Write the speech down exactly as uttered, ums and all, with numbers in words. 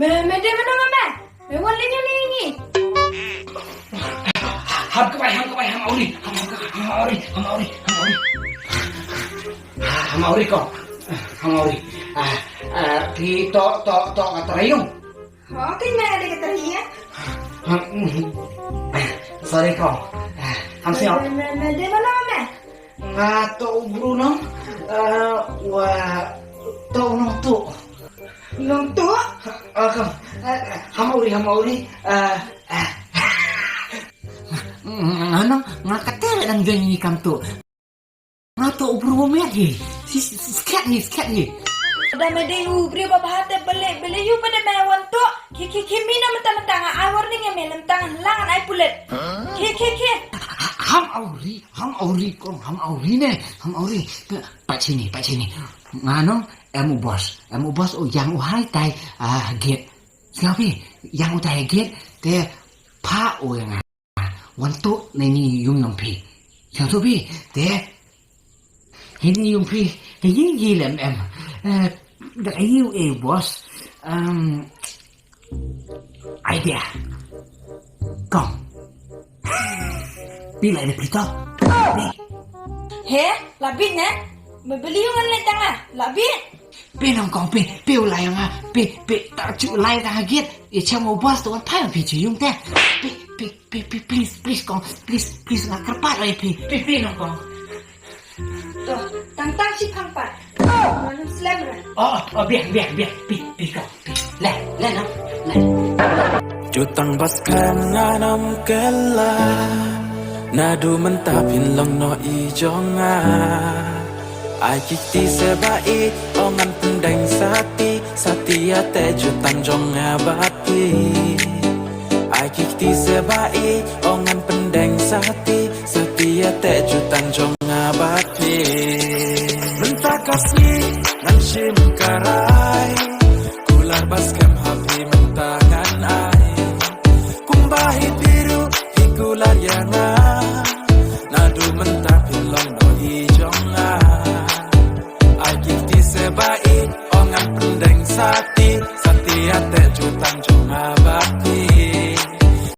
Me, me dei mano me? Me wan lyngngoh ïa ngi. Ham ka bai, ham ka bai, ham auri, ham, ham ka, ham auri, ham auri, ham auri. Ham auri kong, ham auri. Ah, ah, phi to, to, to ka trai ïung. Ho, keiñ me dei ka trai ïung. Sorry kong. Ah, ham sngewbha. Me, me, me dei mano me? Nga to u bru nong, eh, wa to u nongtuh. Nongtuh? Eh, kam, eh, ham auri, ham auri, eh, eh. Nga nong, nga kata la dang jeng ni kam tuh. Nga to u bru met hi. Si, si, skhet hi, skhet hi. Da me dei u briew ba bha te bele, bele ïu ba da me wan tuh. Ki, ki, ki, mi na mynta mynta nga ai warning ïa me, lem tang lang ai pulit. Ki, ki, ki. Ham auri, ham auri kong, ham auri ne, ham auri. Pat sini, pat sini. Nga nong, em u boss, em u boss u ïang u hai tai, ah, gate. Sngewbha, ïang u tai gate, te pha u ïa nga. Wan tuh na ini ïung ïong phi. Sngewbha, te. Ini ïung phi, te yi yi lem em. Eh, da yi u eh boss. Um, Idea. Kong. Phi lai da phi to. Phi. He, la bit ne? Me beli yung ngan lai tang ah. La bit. Phi nong kong phi, phi u lai nga, phi, phi, ta chu lai tang git. Ye cham u boss to wan phai phi chu yung te. Phi, phi, phi, phi, please, please kong, please, please nga kyrpad lai phi. Phi, phi nong kong. To, tang tang shi phang pat. Ngan slem ra. Oh, oh, biang, biang, biang. Pi, pi ko, pi. Le, le no. Le. Jutang bas kan nganam kela. Nadu mentap hin long no i jonga. Ai kiti seba i ongan pendeng sati, sati ate jutang jonga bati. Ai kiti seba i ongan pendeng sati, sati ate jutang jonga bati. Mentaka si ngan shim karai. Kular bas kem happy mentaka.